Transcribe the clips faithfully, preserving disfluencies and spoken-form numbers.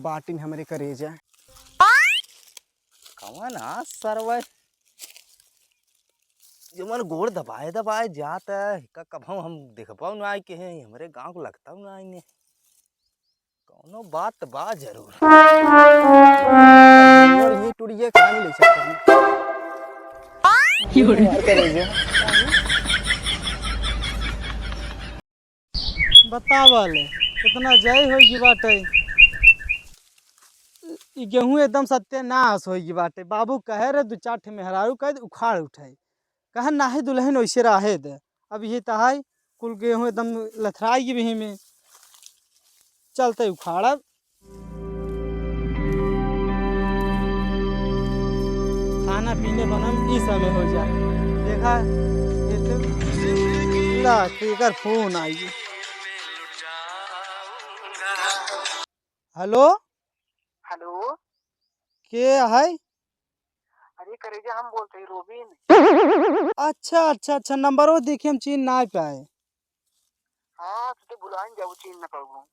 बाटिन हमरे करेजा। कवन आ सरवा, जवन गोड़ दबाए दबाए जात है, का कभौ हम देखबौ ना आइ के है, हमरे गाँव को लगतौ ना आइ ने। कौनो बात बा जरूर। और ये टुड़िया कहाँ मिले सकते हैं? बतावा ले, कितना जय होई गी बाटे। ई गेहूँ एकदम सत्यानाश होई गी बाटे। बाबू कहे रहे, दू चार ठे मेहरारू कह दे, उखाड़ उठाई। कहे, "नाही दुल्हन, वैसे रहे दे।" अब ये तहाई कुल गेहूँ एकदम लथराई गी बिही में। चलते उखाड़ब। खाना पीने बनम, ई समय हो जाए। देखा, ये तो, ला, केकर फोन आई। हेलो? हेलो? के है? अरे करेजा, हम बोलते हैं रोबिन। अच्छा, अच्छा, अच्छा, नंबरो देखे हम चीन ना पाए। हाँ, तू तो भुलाइन जाऊ, चीन ना पाऊ।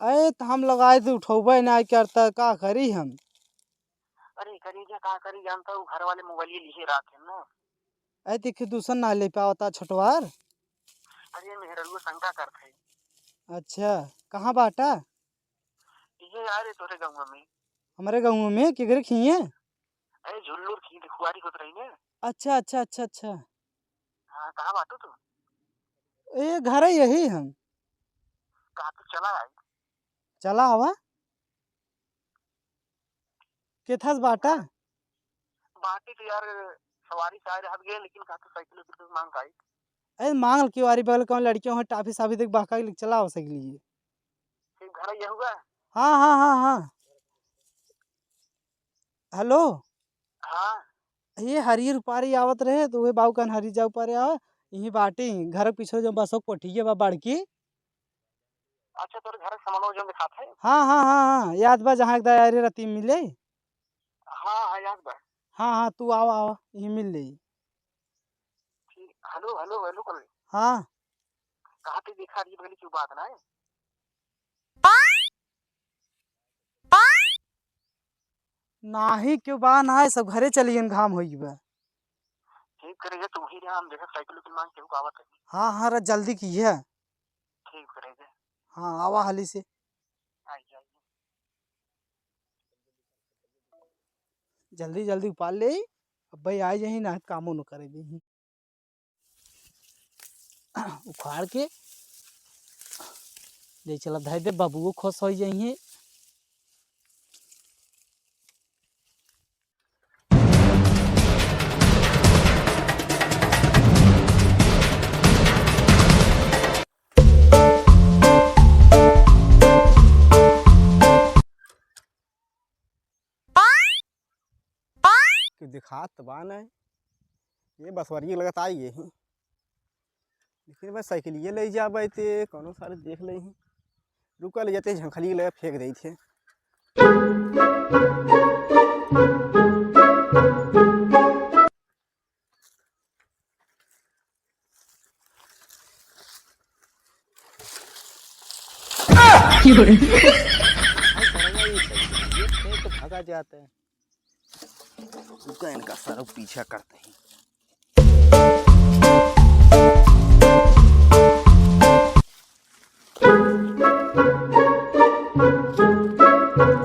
अरे, तो हम लगाए तो उठौबे ना करता, का करी हम? अरे करेजा, का करी, जानता हूँ, घर वाले मोबाइल लिए रहा थे ना। अरे, देखिए, दूसर ना ले पावता छोटवार। अरे, मेहररुआ शंका करत है। अच्छा, कहाँ बाटा? ये आ रे तोरे गाँव में। हमारे गाँव में केकरे खिए? अरे, झुल्लुर खिए, खुआरी होत रही ना। अच्छा, अच्छा, अच्छा, अच्छा। हाँ, कहाँ बाटू तू? ए, घर ही यही हम। कहाँ तू चला आई? चला आवा। केथस बाटा? बाटी तो यार, सवारी से आए रहत गए, लेकिन कहाँ तू साइकिल उइकिल मांग आई? अरे, मांग के वारी बगल कौन लड़कियों है, टाफी साफी देख बहका के चला हो सकली है। ठीक, घर ही हुआ? हाँ, हाँ, हाँ, हाँ। हेलो। हाँ। ये हरियर उपारी आवत रहे, तो वही बाबू कहन हरी जा उपारे आवा, यहीं बाटी, घर के पीछे जो बसो कोठी है बा बड़की। अच्छा, तोरे घर के सामान जो दिखात है? हाँ, हाँ, हाँ, हाँ, याद बा जहाँ एक दाई रती मिले। हाँ, हाँ, याद बा। हाँ, हाँ, तू आवा, आवा, यहीं मिल ले। ठीक, हेलो, हेलो, हेलो कर ले। हाँ। कहाँ पे देखा रही बगली की बात ना है? नाही, क्यों बा ना है, सब घरे चली गन, घाम होई बा। ठीक करे है, तू ही रहा, हम देखा साइकिल उकिल मांग के हुक आवत है। हाँ, हाँ, रा जल्दी की है। ठीक करे है। हाँ, आवा हाली से। आई, आई। जल्दी, जल्दी उपाल ले, अब भाई आ जाही ना, कामो न करे देही। उखाड़ के ले चला, धर दे, बाबुओ खुश हो जाइए। क्यों दिखात तो बा नहीं, ये बसवरिया लगत आई यही। लेकिन बस साइकिलिए ले जाबे ते कौनो सारे देख ले ही। रुका, ले जाते झंखली ले फेंक दे थे। भागा जाते हैं। रुका, इनका सारा पीछा करते हैं।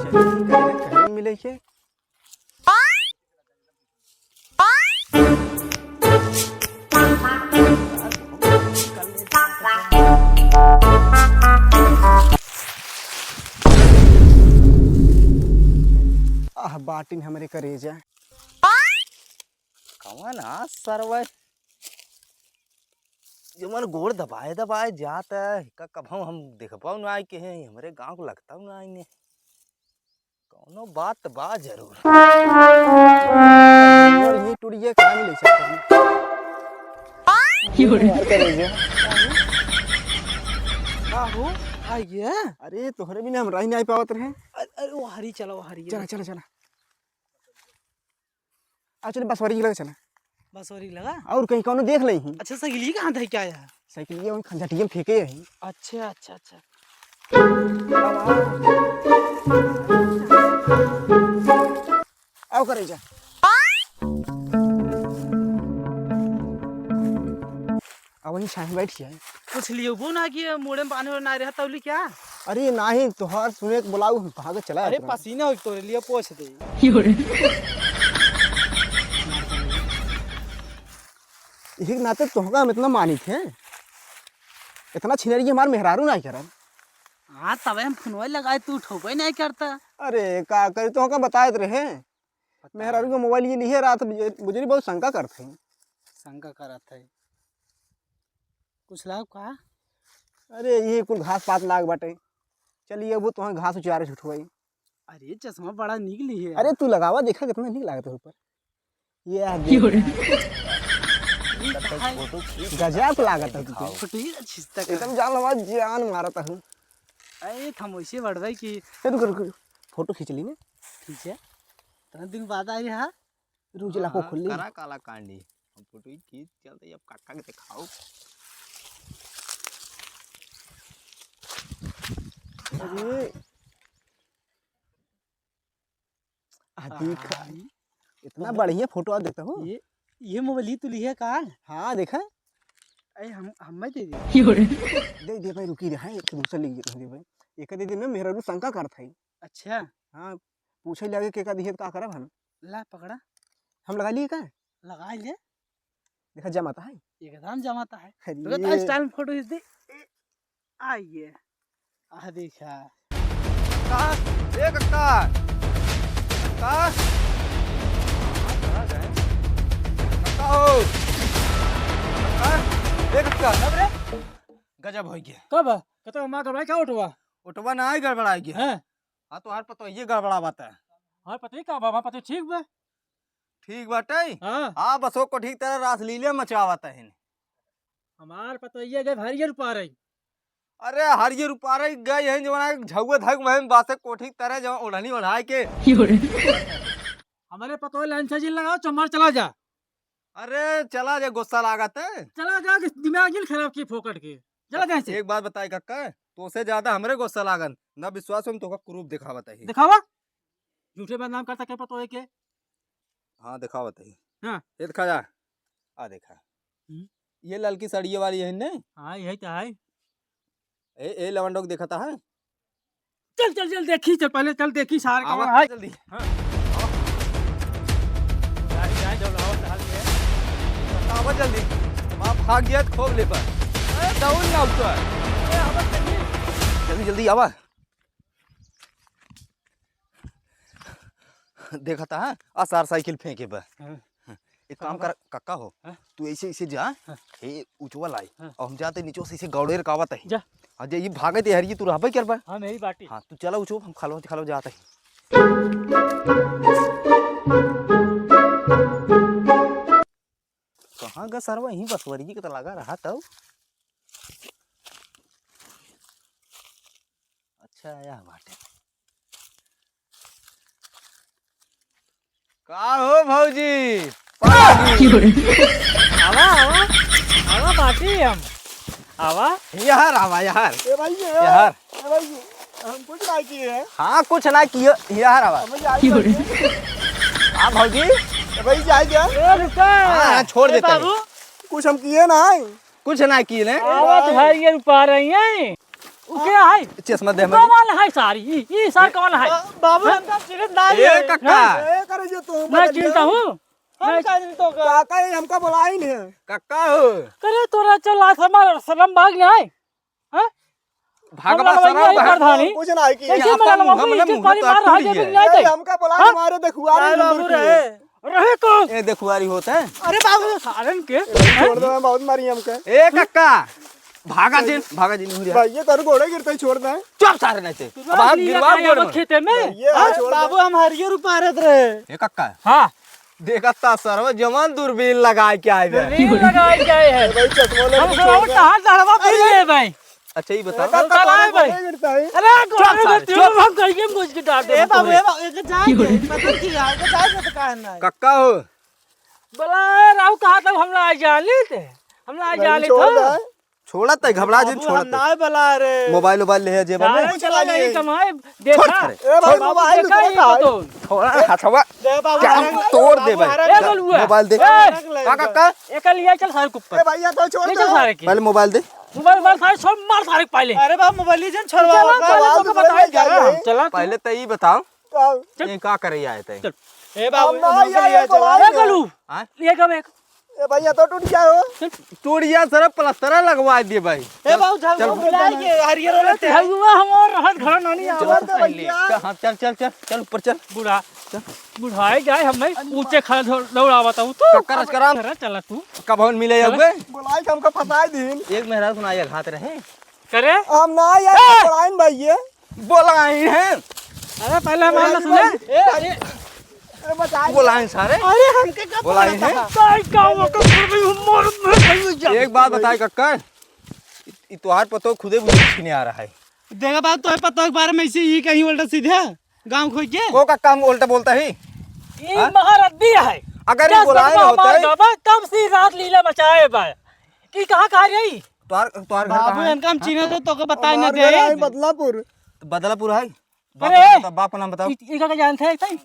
चलिए, कहीं मिले के। आह, बाटिन हमरे करेजा। कवन आ सरवा, जवन गोड़ दबाए दबाए जात है, का कभौ हम देखबौ ना आइ के है, हमरे गाँव को लगतौ ना आइ ने। कौनो बात बा जरूर। और ये टुड़िया कहाँ मिले सकते हैं? का हो? आ गया? अरे, तोहरे बिना हम रह नहीं पावत रहे। अरे, अरे, वो हरी चला, वो हरी है। चला, चला, चला। आ, चल, बसवरी लगा चला। बसवरी लगा? और कहीं कौनो देख ले ही। अच्छा, साइकिल ये कहाँ था, क्या है? साइकिल ये वहीं खंजटिया में फेंके है। अच्छा, अच्छा, अच्छा। आओ करे जा। अब वहीं छाहे बैठ गया है। कुछ लियो वो ना कि मुड़े में पानी और ना रहा तौली क्या? अरे नाही, तोहार सुने के बोलाऊ, हम भाग चला अरे उतरा। पसीना हो तोरे लिए पोछ दे। यही नाते तोहका हम इतना मानित है, इतना छिनरी हमार मेहरारू नाही करब। हाँ, तबे हम फोनवा लगाए, तू उठौबे नाही करता। अरे का करी, तोहका बताए तो रहे, मेहरारू के मोबाइल ये लिहे रात बुज-, बुजरी बहुत शंका करत है। शंका करत है। कुछ लाग का? अरे, ये कुल घास पात लाग बाटे। चलिए, अब तोहर घास उचारे से उठवाई। अरे, चश्मा बड़ा नीक लिहे। अरे, तू लगावा, देखा कितना नीक लागत है ऊपर। ये आ गया। गजब लागत है तू। फोटो ही खींचता कर। एकदम जान हमार जान मारत है। अरे, हम वैसे बढ़वाई कि ए, रुक, रुक, रुक। फोटो खींच ली ने। खींचे? इतना दिन बाद आई हा? रुक, जला को हाँ, खोल ली। करा काला कांडी। हम फोटो ही खींच चलते, अब काका के दिखाओ। अरे। आ, देख। हाँ। इतना बढ़िया फोटो आ देता हूँ। ये, ये मोबाइल ही तो लिया का? हाँ, देखा। अरे, हम, हमें दे दे। दे दे भाई, रुकी रहा, एक दूसरा लिख देता हूँ भाई। एक दे दे में मेहरारू शंका करत है। अच्छा। हाँ, पूछे लगे के का दिहे त का करब हम? ला पकड़ा। हम लगा लिए का? लगा ले। देखा जमाता है। एकदम जमाता है। अरे। रुको तो style में फोटो खींच दे। ए, आइए। आ देखा। कक्का, ए कक्का। कक्का। कक्का हो। कक्का, ए कक्का। कब रे? गजब हो गया। कब? कतो माँ का भाई का उठवा? उठवा ना आई गड़बड़ा गया। हैं? हाँ, तोहार पतोहिए गड़बड़ावत है। हमार पतोही का बा? हमार पतोही ठीक बा। ठीक बाटे? हाँ। हाँ, बस ओको ठीक तरह रासलीले मचावत है। हमार पतोहिए गए हरियर उपारई। अरे, हरियर उपारई गए हैं, जवन झउए धक में बासे कोठी तरह, जवन ओढ़नी ओढ़ाए के। हमरे पतोही लाइन से जिन लगाओ, चमार चला जा। अरे, चला जा, गुस्सा लागत है। चला जा, कि दिमाग जिन खराब की फोकट के। चला जा से। एक बात बताई कक्का, तोसे ज्यादा हमरे गुस्सा लागन। ना विश्वास हो, हम तोका कुरूप दिखावत है। दिखावा। झूठे बदनाम करता के पतोहे के। हाँ, दिखावत है। हाँ। ये दिखा जा। आ देखा। हम्म। ये ललकी सड़िये वाली है ने? हाँ, यही तो है। ए, ए लवंडो के देखता है? चल, चल, चल, देखी, चल, पहले चल देखी सार आवा, कौन है। जल्दी। हाँ। आवा। गाड़ी जाए, जब लावा, टहल के। आवा जल्दी। वहाँ भाग गया तो खोब ले पर। अरे, दौड़ ना ऊपर। अरे, आवा जल्दी। जल्दी, जल्दी आवा। देखता है, आ सार साइकिल फेंके बा। हाँ। एक काम कर, कक्का हो, हाँ? तू ऐसे, ऐसे जा, हाँ। हे उचवा लाई, हाँ। और हम जाते नीचे से ऐसे गौड़े रकावत है। जा। और जे ये भागे दे हरिये, तू रहबे करबा। हाँ, मेरी बाटी। हाँ, तू चला उचो, हम खलवा, खलवा जाते हैं। कहाँ गा सरवा, यहीं बसवरिये के तो लगा रहा तब। अच्छा, आया बाटे। का हो भौजी? पानी। आवा, आवा, आवा बाटी हम। आवा। यार, आवा यार। ए भाई, ए, यार। ए भाई, हम कुछ ना किए हैं। हाँ, कुछ ना किए, यार आवा। हम जाए भाई। हाँ भौजी। ए भाई, जाए क्या? ए, रुका। हाँ, हाँ, छोड़ ए, देते हैं। बाबू। कुछ हम किए ना है। कुछ ना किए ने। आवत है ये रुपा रही है। उ के है? चश्मा दे हमें। कौन है सारी? ई, ई सार कौन है? बा-, बाबू, हैं? हम तो चिन्हत ना ए, है। कक्का। हैं? ए, करे जो तू मैं बदल चिन्हता गया। हूँ। हम मैं का चिन्हतो का? काका, ये हमका बुलाई नहीं है। कक्का हो। करे तोरा चल, आज हमारा शर्म भाग ले आए। हैं? भागवा हम लोग सरवा वही भाग। प्रधानी। कुछ ना किए। कैसे ये मेरा आपन बाबू मुँह में इज्जत मुँह पानी तो मार रहा है, टूट जब गया। नहीं आते? ए, हमका बुलाई नहीं, बाबू मारे देखुआरी रहे। रहे कौन? ए, देखुआरी होता है। अरे बाबू, सारन के। ए, छोड़ दो, मैं बहुत मारी हमके। ए, कक्का, भागा जिन, भागा जिन, उहरिया। भाई, ये तारू गोड़े गिरता ही छोड़ दे। चुप सारे नहीं थे। तू अब आप नीला गिरवा काया गोड़ मत में। खेते में। ये हाँ, छोड़ दे। बाबू, हम हरियर उपारत रहे। ए, कक्का। हाँ। देखा ता सरवा जवान दूरबीन लगाए के आए बे। दूरबीन लगाए के आए हैं। ए, भाई, चश्मा ले हम के छोड़ दे। कहाँ चढ़वा पी अरे। ले भाई। अच्छा, ये बताओ। ए, काका, काका, तोरे भाई। गोड़े गिरता है। अरे, चुप गोड़े सारे, गिरता है, चुप। हम कहीं के मुझ के डांट ए, दे बाबू, तोरे। ए, बाबू, एक जाए दे, पता नहीं किया, एक जाए दे तो कहा ना। कक्का हो। बोला, ए, राव कहा था, हम ना जानी थे, हम ना नहीं, जानी छोड़ था। दे। छोड़ा तै, घबरा जिन, बाबू, छोड़ा हम तै। नाय बला रे। मोबाइल, मोबाइल ले है जेबा में। सारे चला जाई कमाए, देखा। छोड़, छोड़। ए भाई, बाबू, मोबाइल देखा ही कहाँ? तो। छोड़ा हथवा। दे बाबू, क्या हमारे हम तोड़ दे बाबू, भाई? हमारे ए, गोलुआ। मोबाइल दे। ए! का, का, का? एका लिया चल सारे के ऊपर। ए भैया, तो छोड़ ले चल दो। सारे के। पहले मोबाइल दे। मोबाइल, मोबाइल सारे छोड़, मार सारे के पहले। अरे बाबू, मोबाइल ही जन छोड़वा चला, बाबू। चला, चला, मोबाइल तोके बताई दे। जा। चला तू। पहले तो ई बताओ, का? चल। ये का करे आए थे? चल। ए बाबू, हम ना उनके आए, लिए ये चला। बोला ए, है। गोलू। हाँ? ये कब एक? ए भैया, तो टूट गया हो। टूट गया, सारा प्लास्टर लगवा दिए भाई। ए बाबू, चल, चल। बुलाए के हरियर वाले ते। भगवा हमार रहत घर नानी चल, आवत चल, पहले। भैया। चल, हाँ, चल, चल, चल, चल, ऊपर चल। बूढ़ा, चल। बुढ़ाए जाए, हमें ऊंचे खड़ा दौड़-, दौड़ावत हूँ तू। कक्कर अचकराम। चला, चला तू। कब हवन मिले चल। हुए? बुलाए के हमका फंसाए दिन। एक मेहरारू सुनाई घात रहे। करे? हम ना आए, ए! बोलाइन भैया। बोलाइन है। अरे, पहले हमारे बोलाइन सुने। भाई। ए, अरे। अरे, बताइए। बोलाइन सारे। अरे, हमके क्या बोलाइन पता है। था? ताई का वो तो फिर भी उम्र में नहीं जा। एक बात बताए कक्कर, इ, इ तोहार पतो खुदे बुझे छीने आ रहा है। देखा बात, तोहे पतो के बारे में इसी ही कहीं उल्टा सीधा गाँव खोई के। को का काम उल्टा बोलता है? ई हाँ? महारद्दी है। अगर ये जस बोलाए बदमा होते हमार है। गवा, तब सी रात लीला मचाए बा। ई कहाँ कहाँ रही? तोहार, तोहार घर बाबू, कहाँ है? इनका हम हाँ? चिन्हत है, तोके बताए ना हमार दे। घर है बदलापुर। तो बदलापुर है? बाप अरे! का नाम बताओ, बाप का नाम बताओ। इ-, इनका का जानते हैं, सही?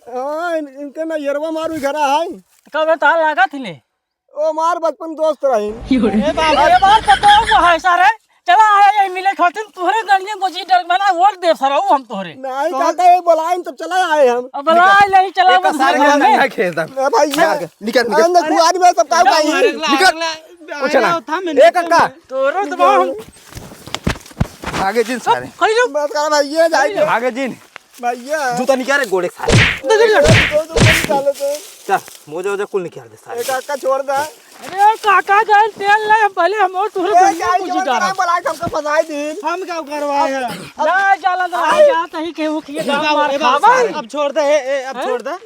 हाँ, इन-, इनके नैहरवा मारू घर है। तो कब तार लागत हिले? ओ, हमार बचपन दोस्त रही। ए बाबू, ए बार तो तो वो है सारे। चला आए, ये मिले खातिर तोहरे गलियां गोजी डर बना, वोट दे सरऊ हम तोहरे। नहीं, तो काका, ये बोलाए, तब चला आए हम। अब बोला, नहीं, चला, एक वो सारे दूसरे घर में। नहीं खेलता। ए भाई, निकल, निकल, निकल। अंदर कुआरी में सब काम अरे, भाई। अरे, निकल। अरे, कुछ ना। अरे, ए काका। तोरो तो निकल। बहुत आगे जिन सारे। खड़ी रहो। बस करा भाई, ये जाए। आगे जिन। भैया। जूता निकाल रे गोड़े सारे। दे, दे, दे। दो, दो, दो निकालो तो। चल, मोजा वोजा कुल निकाल दे सारे। ए काका, छोड़ दे। अरे काका, जाए तेल ले, हम पहले हम और तोहरे ए, दुनिया जाए, कुछ छोड़ दे, जाना। बोला के हमको फंसाई दी। हम क्या करवाए हैं? ना जाला, ना आई। जा, तही के वो किए ए गाँव बाबू, मार ए बाबू, खावा। अब छोड़ दे, ए, ए, अब हैं? छोड़ दे,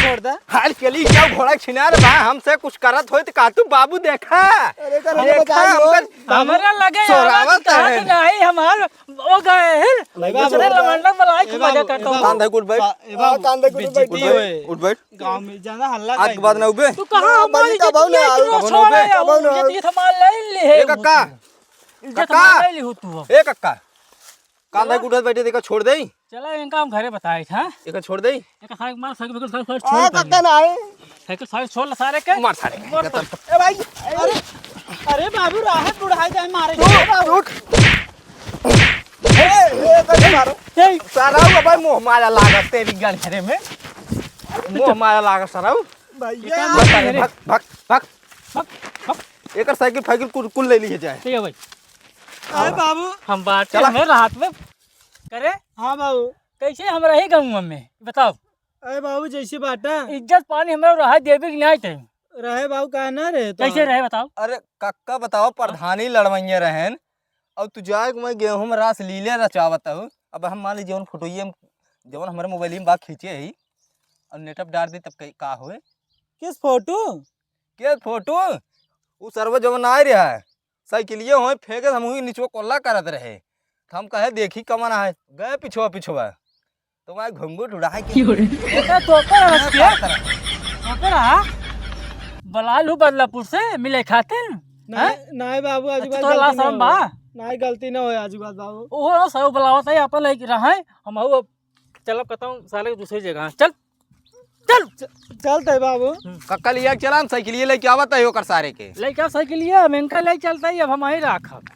छोड़ दे। हाल के लिए क्या घोड़ा छिनार बा, हमसे कुछ करत होई त का तू बाबू देखा। अरे, कर, देखा, बता दो। हमका हमरा लगे सोरावत आवत है। नहीं, हमार ओ गए हिल। भाई बाबू, दूसरे लमंडा बुलाए के ए मजा बाबू, करता ए हूँ। बाबू, कांधा गुड़ बैठ। ए बाबू, हाँ, कांधा गुड़ बैठ। बेइज्जती होए। उठ बैठ। गाँव में ज्यादा हल्ला आज के करिए। बाद ना उबे। तू कहाँ ना, हमारी बंदी का भाव ना इज्जतिया आवे। तू कब ना छोड़ा आवे? है, कब ना आवे? इज्जतिया संभाल ले, ले। ए कक्का। इज्जत कक्का। संभाल ले, ले हो तू। ए कक्का। कांधा गुड़ बैठे देखा छोड़ दे। चला, इनका हम घरे बताए, हाँ? एका छोड़ दे। एका सारे मार, सारे, सारे, सारे छोड़ ए, दे। कक्का ना आए। साइकिल सारे छोड़ ला सारे के। मार सारे। मार सारे। ए भाई, अरे, अरे बाबू, राहत बुढ़ाई जाए मारे। रुक, रुक। ए, ए, कक्का मारो। ए। सारा वो भाई मोह माया लागत तेरी गंठरे में। मोह माया लागत सारा। भैया। भाग, भाग, भाग, भाग। भाग, भाग। एकर साइकिल फाइकिल कुल, कुल ले लिए जाए। ठीक है भाई। अरे बाबू। हम बात चला। हमें रात में करे। हाँ बाबू। कैसे हम रहे गाँव में, बताओ। अरे बाबू, जैसे बाटा। इज्जत पानी हमरा रहा देवे कि नहीं चाहिए? रहे बाबू, काहे ना रहे तो? कैसे रहे बताओ? अरे कक्का बताओ, प्रधानी लड़वइया रहेन, अब तू जाए के मैं गेहूं में रास लीले रचावत हूँ। अब हम मान ली जौन फोटो ये, जौन हमारे मोबाइल में बा खींचे ही, और नेटअप डाल दे तब कई-, का होए? किस फोटो? के फोटो? उ सरवा जौन आए रहा है, साइकिलिया होए फेंके, हम हुई निचवा कोल्ला करत रहे। हम कहे, "देखी कमन आए।" गए पिछवा पिछवा। तो वहाँ घुंघट उड़ाए के क्यों रे? एका तोकर हवस के? तोकर हा? बलाल हूँ बदलापुर से मिले खातिर? नहीं, हैं? नहीं बाबू, आज अच्छा, बात तोरा गलती लाज ना शरम होए। बा? नहीं, गलती ना होए आज बात बाबू। ओहो, सब बुलावत है, अपन लेके रहा है, हम हऊ अब चलब कहता हूँ साले दूसरी जगह। चल, चल। च-, चलते बाबू। हम्म। कक्का लिया के चला, हम साइकिलिया लेके आवत है ओकर सारे के। लेके आ साइकिलिया, हम इनका ले चलते ही, अब हम वहीं रखब।